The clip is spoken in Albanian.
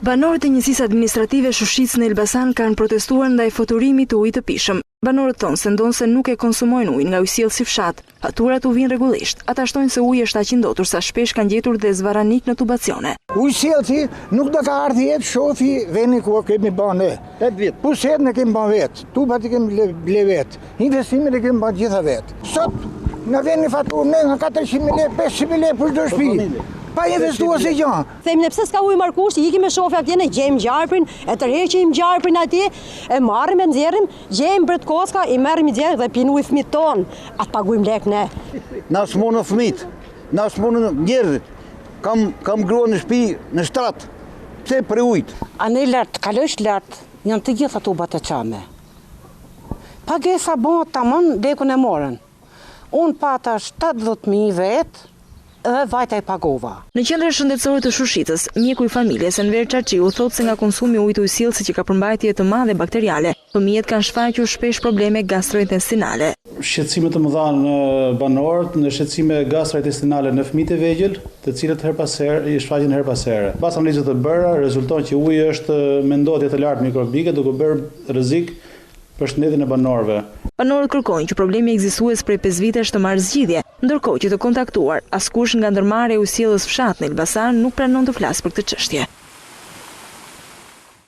Banorët e njësisë administrative Shushicë në Elbasan kanë protestuar ndaj faturimit të ujit të pijshëm. Banorët thonë se ndonëse nuk e konsumojnë ujin nga ujësjellësi fshat, faturat u vijnë rregullisht. Ata shtojnë se uji është aq i ndotur sa shpesh kanë gjetur dhe zvarranikë në tubacione. Ujësjellësi nuk na ka ardhë të shofi venin ku kemi ba ne. 8 vjet. Pusetën e kemi ba vetë, tubat i kemi ble vetë, investimet i kemi ba gjitha vetë. Sot na vjen një faturë ne nga 400.000 lekë, 500.000 lekë për çdo shtëpi. Pa investuar asgjë. Themi ne pse s'ka ujë Markushi, ikim me shofe atje ne gjejmë gjarprin, e tërheqim gjarprin atje, e marrim e nxjerrim, gjejmë bretkocka, i marrim i nxjerrim dhe pinë ujë fëmijët tonë, a të pagujmë lek ne. Na smunën fëmijët, na smunën njerëzit, kam, kam grua në shtëpi në shtrat, pse për ujit? Anej lart, kalojsh lart, janë të gjitha tubat e çame. Pagesa bëhet tamam lekun e morën. Unë pata 70.000 vetë, dhe vajta i pagova. Në qendrën shëndetësore të Shushicës, mjeku i familjes, Enver Çarçiu thotë se nga konsumi i ujit të ujësjellësit që ka përmbajtje të madhe bakteriale, fëmijët kanë shfaqur shpesh probleme gastrointestinale. Shqetësime të mëdha në banorët, në shqetësime gastrointestinale në fëmijët e vegjël, të cilët herë pas here i shfaqen herë pas here. Pas analizave të bëra, rezulton që uji është me ndotje të lartë mikrobike, duke bërë rrezik për shëndetin e banorëve. Banorët kërkojnë që problemi ekzistues prej pesë vitesh të marrë zgjidhje, ndërkohë që të kontaktuar, askush nga ndërmarrja e ujësjellës fshat në Elbasan nuk pranon të flasë për këtë çështje.